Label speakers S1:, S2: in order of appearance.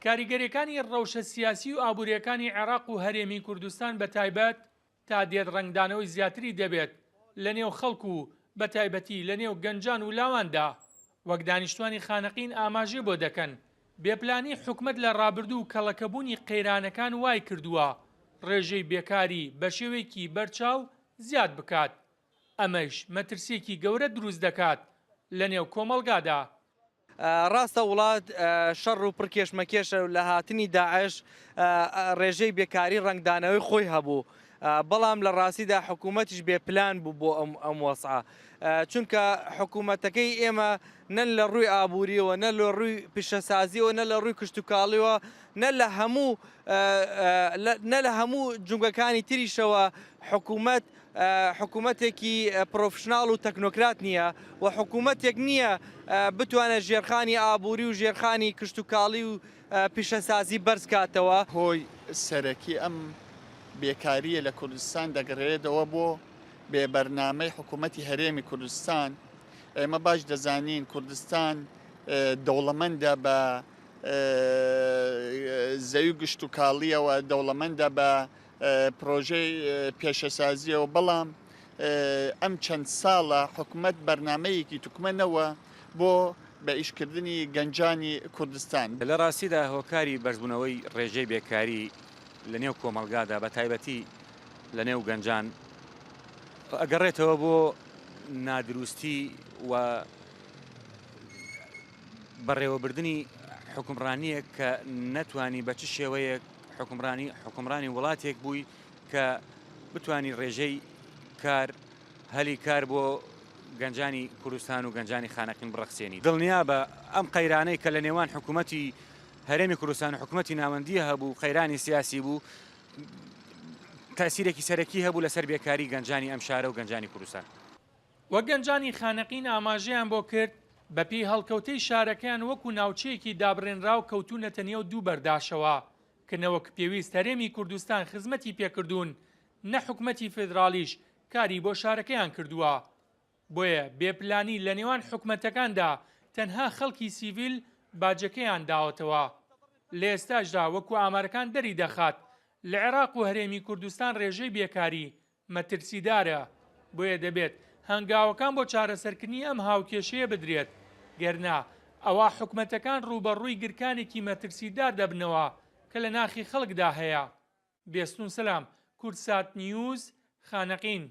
S1: کاریگەریەکانی ڕەوشە سیاسی و ئابوریەکانی عێراق و هەرێمی کوردستان بە تایبەت تا دێت ڕەنگدانەوەی زیاتری دەبێت لە نێو خەڵک و بە تایبەتی لە نێو گەنجان و لاواندا، وەک دانیشتوانی خانەقین ئاماژەی بۆ دەکەن، بێپلانی حکومەت لە ڕابردوو و کەڵەکەبوونی قەیرانەکان وایکردووە ڕێژەی بێکاری بە شێوەیەکی بەرچاو زیاد بکات، ئەمەیش مەترسییەکی گەورە دروست دەکات لە نێو کۆمەڵگادا.
S2: ڕاستە وڵات شەڕ و پڕ کێشمەکێشە و لە هاتنی داعش ڕێژەی بێکاری ڕەنگدانەوەی خۆی هەبوو، بەڵام لە ڕاستیدا حکوومەتیش بێ پلان بوو بۆ ئەم ئەم وەزعە، چونکە حکوومەتەکەی ئێمە نە لە ڕووی ئابووریەوە، نە لە ڕووی پیشەسازیەوە، نە لە ڕووی کشتوکاڵیەوە، نە لە هەموو نە لە هەموو جومگەکانی تریشەوە حکوومەت حکوومەتێکی پرۆفشناڵ و تەکنۆکرات نییە و حکوومەتێک نییە بتوانێت ژێرخانی ئابووری و ژێرخانی کشتوکاڵی و پیشەسازی بەرز کاتەوە.
S3: هۆی سەرەکی ئەم بێکارییە لە کوردستان دەگەڕێتەوە بۆ بێ بەرنامەی حکوومەتی هەرێمی کوردستان. ئێمە باش دەزانین کوردستان دەوڵەمەندە بە زەوی گشتوکاڵییەوە، دەوڵەمەندە بە پرۆژەی پێشەسازیەوە، بەڵام ئەم چەند ساڵە حکومەت بەرنامەیەکی توکمە نەوە بۆ بە ئیشکردنی گەنجانی کوردستان.
S4: لە ڕاستیدا هۆکاری بەرزبوونەوەی ڕێژەی بێکاری لە نێو کۆمەڵگادا بە تایبەتی لە نێو گەنجان ئەگەڕێتەوە بۆ نادروستی و بەڕێوەبردنی حوکمڕانییەک کە نەتوانی بە چ شێوەیەک حوکمڕانی حوکمڕانی وڵاتێک بووی کە بتانی ڕێژەی کار هەلی کار بۆ گەنجانی کوردستان و گەنجانی خانەقین بڕەخسێنی. دڵنیابە ئەم قەیرانەی کە لە نێوان حکوومەتی هەرێمی کوردستان و حکوومەتی ناوەندی هەبوو قەیرانی سیاسی بوو تاسیرێکی سەرەکی هەبوو لەسەر بێکاری گەنجانی ئەم شارە و گەنجانی کوردستان.
S1: وەک گەنجانی خانەقین ئاماژەیان بۆ کرد، بەپێی هەڵکەوتەی شارەکەیان وەکو ناوچەیەکی دابڕێنراو کەوتوونەتە نێو دوو بەرداشەوە کە نەوەک پێویست هەرێمی کوردستان خزمەتی پێکردوون نە حکومەتی فیدراڵیش کاری بۆ شارەکەیان کردووە بۆیە بێ پلانی لە نێوان حکومەتەکاندا تەنها خەڵکی سیڤیل باجەکەیان داوەتەوە لە ئێستاشدا وەکو ئامارەکان دەریدەخات لە عێراق و هەرێمی کوردستان رێژەی بێکاری مەترسیدارە، بۆیە دەبێت هەنگاوەکان بۆ چارەسەرکردنی ئەم هاوکێشەیە بدرێت، گەرنا ئەوا حکومەتەکان ڕووبەڕووی گرکانێکی مەترسیدار دەبنەوە کە لە ناخی خەڵکدا هەیە. بێستون سەلام، کوردسات نیوز، خانەقین.